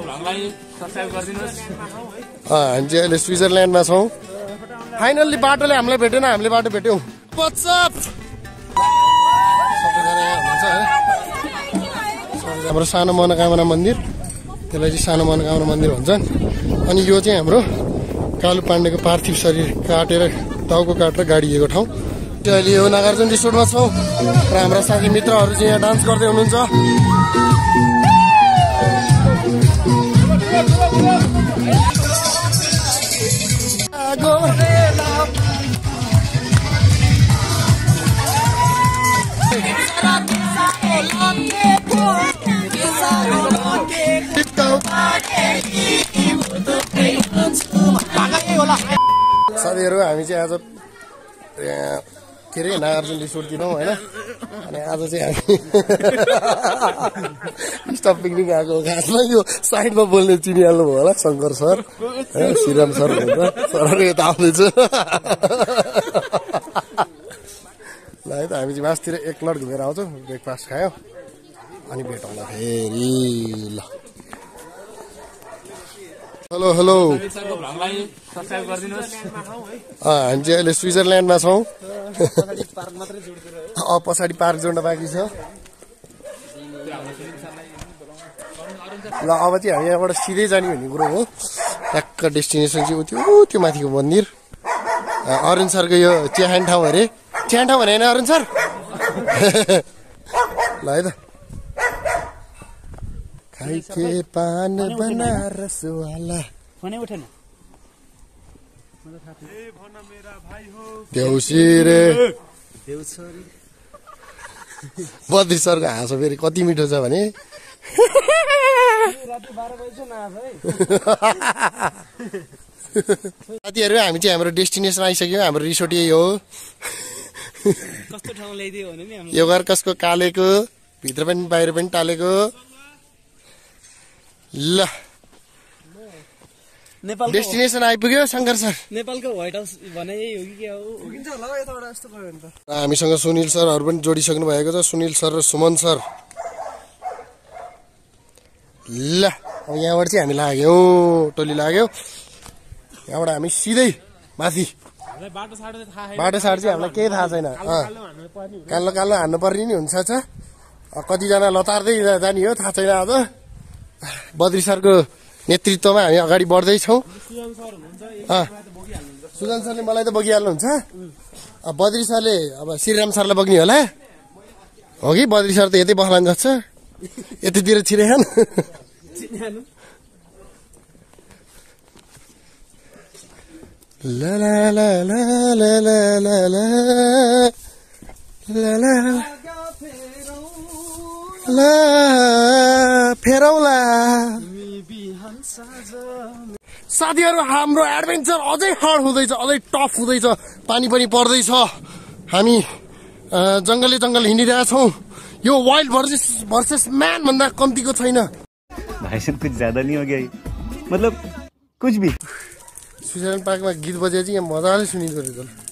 हामी चाहिँ अहिले स्विजरल्यान्डमा छौँ। फाइनल्ली बाटोले हामीलाई भेटेन, हामीले बाटो भेट्यौँ। हाम्रो सानो मनोकामना मन्दिर, त्यसलाई चाहिँ सानो मनोकामना मन्दिर भन्छन्। अनि यो चाहिँ हाम्रो कालु पाण्डेको पार्थिव शरीर काटेर टाउको काटेर गाडिएको ठाउँ। अहिले यो नागार्जुन रिसोर्टमा छौँ र हाम्रा साथी मित्रहरू चाहिँ यहाँ डान्स गर्दै हुनुहुन्छ। साथीहरू हामी चाहिँ आज के अरे नागार्जुन रिसोर्ट दिनौँ होइन। अनि आज चाहिँ हामी स्टप पिकनिक आएको। खासमा यो साइडमा बोल्ने चिनिहाल्नु भयो होला, शङ्कर सर श्रीराम सर हुन्छ। सरहरू यता आउँदैछ ल है त। हामी चाहिँ मासतिर एक लट घुमेर आउँछौँ, ब्रेकफास्ट खायो अनि भेटौँला फेरि ल। हेलो हेलो, हामी चाहिँ अहिले स्विजरल्यान्डमा छौँ। पछाडि पार्क जोड्न बाँकी छ। ल अब चाहिँ हामी यहाँबाट सिधै जाने भन्ने कुरो हो। ट्याक्क डेस्टिनेसन चाहिँ त्यो माथिको मन्दिर। अरुण सरको यो चिहान ठाउँ अरे, चिहान ठाउँ भने होइन अरुण सर? ल है त। खाइके पान बनारस वाला देउसी रे बद्री सरको हाँसो फेरि कति मिठो छ भने। साथीहरू हामी चाहिँ हाम्रो डेस्टिनेसन आइसक्यो। हाम्रो रिसोर्ट यही हो। यो घर कसको कालेको, भित्र पनि बाहिर पनि टालेको। ल डेस्टिनेसन आइपुग्यो शङ्कर सर। नेपालको व्हाइट हाउस भने यही हो कि के हो? हामीसँग सुनिल सरहरू पनि जोडिसक्नु भएको छ, सुनिल सर र सुमन सर। ल अब यहाँबाट चाहिँ हामी लाग्यो, टोली लाग्यो। यहाँबाट हामी सिधै माथि। बाटो साट चाहिँ हामीलाई केही थाहा छैन। कालो कालो हान्नु पर्ने नि हुन्छ। कतिजना लतार्दै जाने हो थाहा छैन। आज बद्री सरको नेतृत्वमा हामी अगाडि बढ्दैछौँ। सुजन सरले मलाई त बगिहाल्नुहुन्छ। बद्री सरले अब श्रीराम सरलाई बग्ने होला हो कि? बद्री सर त यतै बस्लान जस्तो, यतैतिर छिरेखान। ला ला ला ला ला ला ला ला ला ला फेरौला। साथीहरू हाम्रो एडभेन्चर अझै हार्ड हुँदैछ, अझै टफ हुँदैछ। पानी पनि पर्दैछ। हामी जङ्गलै जङ्गल हिँडिरहेछौँ। यो वाइल्ड भर्सेस म्यान भन्दा कम्तीको छैन। भाई साहब कुछ ज्यादा नहीं हो गया मतलब कुछ भी। स्विजरल्यान्ड पार्कमा गीत बजे चाहिँ यहाँ मजाले सुनिँदो रहेछ।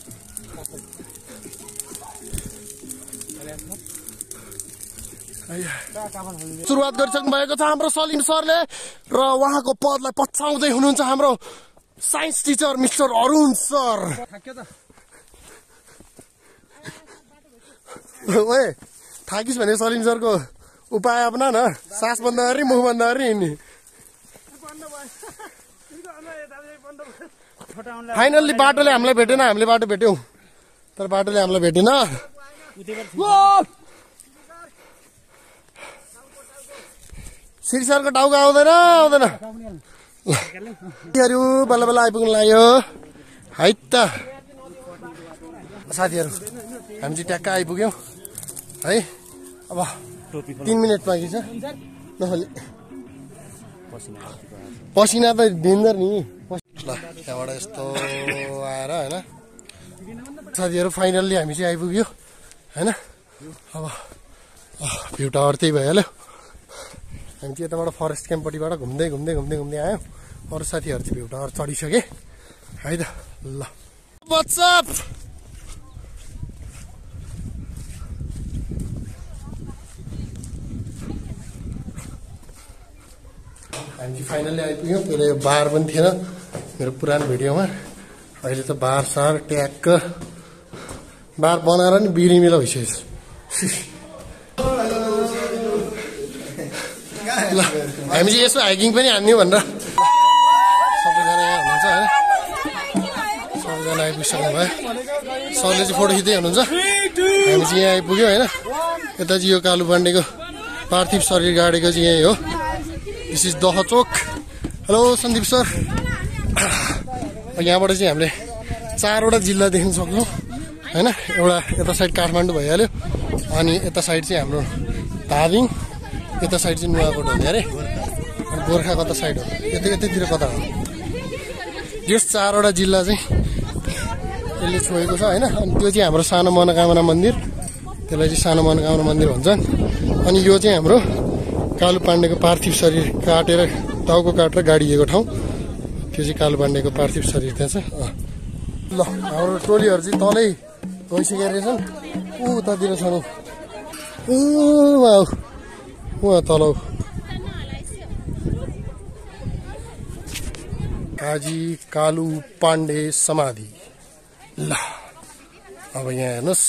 सुरुवात गरिसक्नु भएको छ हाम्रो सलिम सरले र उहाँको पदलाई पछ्याउँदै हुनुहुन्छ हाम्रो science teacher mister Arun sir. ओए थाकिस् भने सलिम सरको उपाय अपना न, सास बन्द गरी मुख बन्द गरी हिँड्ने। फाइनल्ली बाटोले हामीलाई भेटेन, हामीले बाटो भेट्यौँ तर बाटोले हामीलाई भेटेन। श्री सरको टाउको आउँदैन बल्ल बल्ल आइपुग्नु लाग्यो है त। साथीहरू हामी चाहिँ ट्याक्क आइपुग्यौँ है। अब 3 मिनट बाँकी छ। नखाली पसिना त दिँदैन नि। ल त्यहाँबाट यस्तो आएर होइन साथीहरू फाइनल्ली हामी चाहिँ आइपुग्यो होइन। अब भ्यू टावर त्यही भइहाल्यो। हामी चाहिँ यताबाट फरेस्ट क्याम्पपट्टिबाट घुम्दै घुम्दै घुम्दै घुम्दै आयौँ। अरू साथीहरू चाहिँ भ्यू टावर चढिसके है त। ल व्हाट्सअप हामी चाहिँ फाइनल्ली आइपुग्यौँ। पहिला यो बार पनि थिएन मेरो पुरानो भिडियोमा। अहिले त बार सार ट्याक्क बार बनाएर नि बिरिमिलो भइसकेको छ। ल हामी चाहिँ यसो हाइकिङ पनि हान्यौँ भनेर सबैजना यहाँ हुनुहुन्छ होइन। सबैजना आइपुगिसक्नु भयो। सरले चाहिँ फोटो खिच्दै हुनुहुन्छ। हामी चाहिँ यहाँ आइपुग्यो होइन। यता चाहिँ यो कालु पाण्डेको पार्थिव शरीर गाडेको चाहिँ यही हो। दिस इज दह चोक। Hello Sandeep sir. यहाँबाट चाहिँ हामीले 4वटा जिल्ला देख्न सक्छौँ होइन। एउटा यता साइड काठमाडौँ भइहाल्यो, अनि यता साइड चाहिँ हाम्रो धादिङ, यता साइड चाहिँ नुवाकोट हुने अरे, अनि गोर्खा कता साइड हो, यतैतिर कता हो। यस 4वटा जिल्ला चाहिँ यसले छोएको छ होइन। अनि त्यो चाहिँ हाम्रो सानो मनोकामना मन्दिर, त्यसलाई चाहिँ सानो मनोकामना मन्दिर भन्छन्। अनि यो चाहिँ हाम्रो कालु पाण्डेको पार्थिव शरीर काटेर टाउको काटेर गाडिएको ठाउँ, त्यो चाहिँ कालु पाण्डेको पार्थिव शरीर त्यहाँ छ। ल हाम्रो टोलीहरू चाहिँ तलै गइसकेका रहेछन्। उतातिर छन् उहाँ तल काजी कालु पाण्डे समाधि। ल अब यहाँ हेर्नुहोस्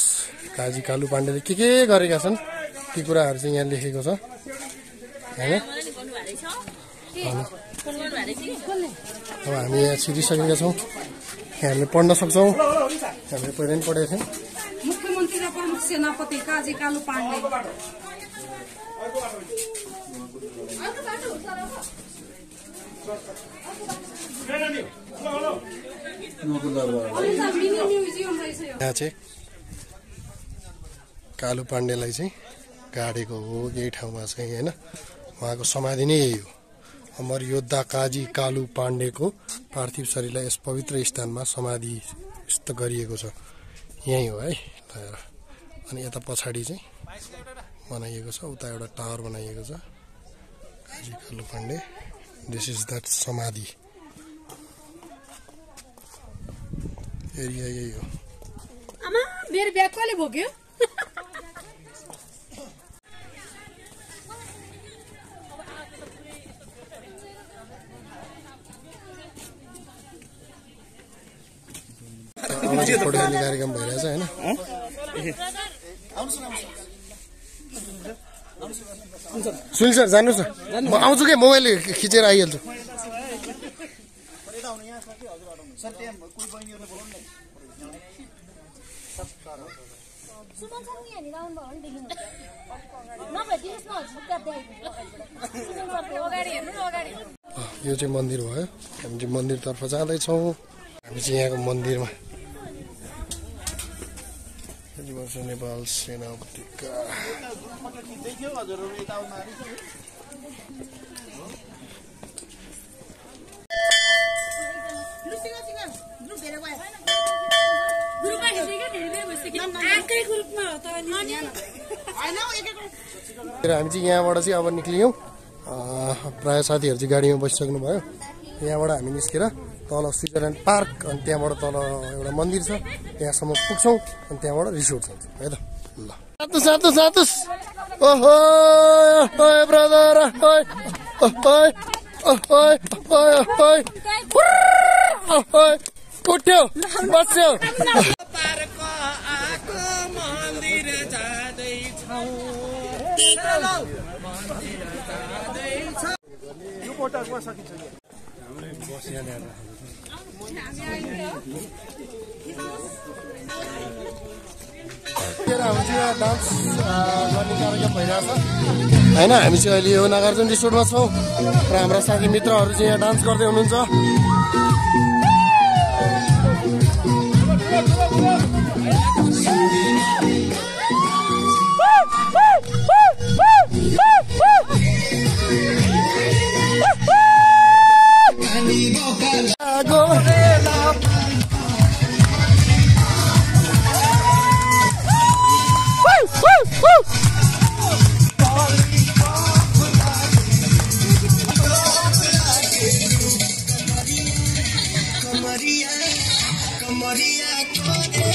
काजी कालु पाण्डेले के गरेका छन् ती कुराहरू चाहिँ यहाँ लेखेको छ होइन। अब हामी यहाँ छिरिसकेका छौँ। हामीले पढ्न सक्छौँ। हामीले पहिला पनि पढेका थियौँ। मुख्यमन्त्री र प्रमुख सेनापति काजी कालु पाण्डे। यहाँ चाहिँ कालु पाण्डेलाई चाहिँ गाडेको हो यही ठाउँमा चाहिँ होइन। उहाँको समाधि नै यही हो। अमर योद्धा काजी कालु पाण्डेको पार्थिव शरीरलाई यस पवित्र स्थानमा समाधिस्थ गरिएको छ। यही हो है। अनि यता पछाडि चाहिँ बनाइएको छ, उता एउटा टावर बनाइएको छ काजी कालु पाण्डे। दिस इज द्याट समाधि एरिया यही हो। आमा मेरो ब्याग कसले बोक्यो? फोटोग्राफी कार्यक्रम भइरहेछ होइन। सुनिल सर जानुहोस् न, म आउँछु क्या, मोबाइल खिचेर आइहाल्छु। यो चाहिँ मन्दिर भयो। हामी चाहिँ मन्दिरतर्फ जाँदैछौँ। हामी चाहिँ यहाँको मन्दिरमा नेपाल सेना उपत्यका हामी चाहिँ यहाँबाट चाहिँ अब निक्लियौँ। प्रायः साथीहरू चाहिँ गाडीमा बसिसक्नु भयो। यहाँबाट हामी निस्केर तल स्विजरल्यान्ड पार्क, अनि त्यहाँबाट तल एउटा मन्दिर छ त्यहाँसम्म पुग्छौँ, अनि त्यहाँबाट रिसोर्ट जान्छौँ है त। ल सातुस ओहो ब्रदर उठ्यो बस्यो। डान्स गर्ने कार्यक्रम भइरहेछ होइन। हामी चाहिँ अहिले यो नागार्जुन रिसोर्टमा छौँ र हाम्रा साथी मित्रहरू चाहिँ यहाँ डान्स गर्दै हुनुहुन्छ। Maria,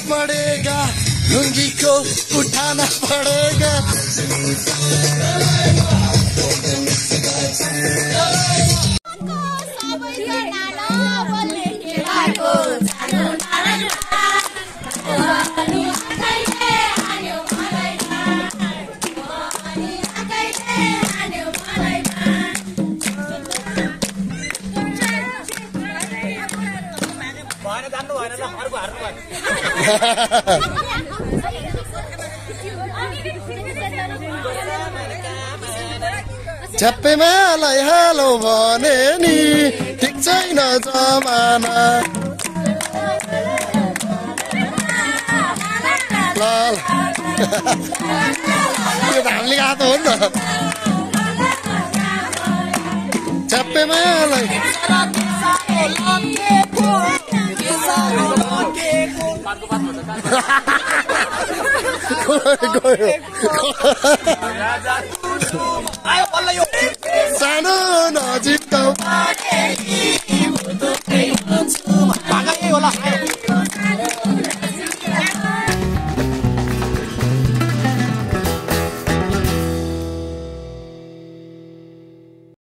पड़ेगा लुंगी को उठाना पड़ेगा झ्याप्पेमालाई हालो भने नि ठिक छैन जमाना ल यो त हामीले गातो हो नि त झ्याप्पेमालाई सानो नजिक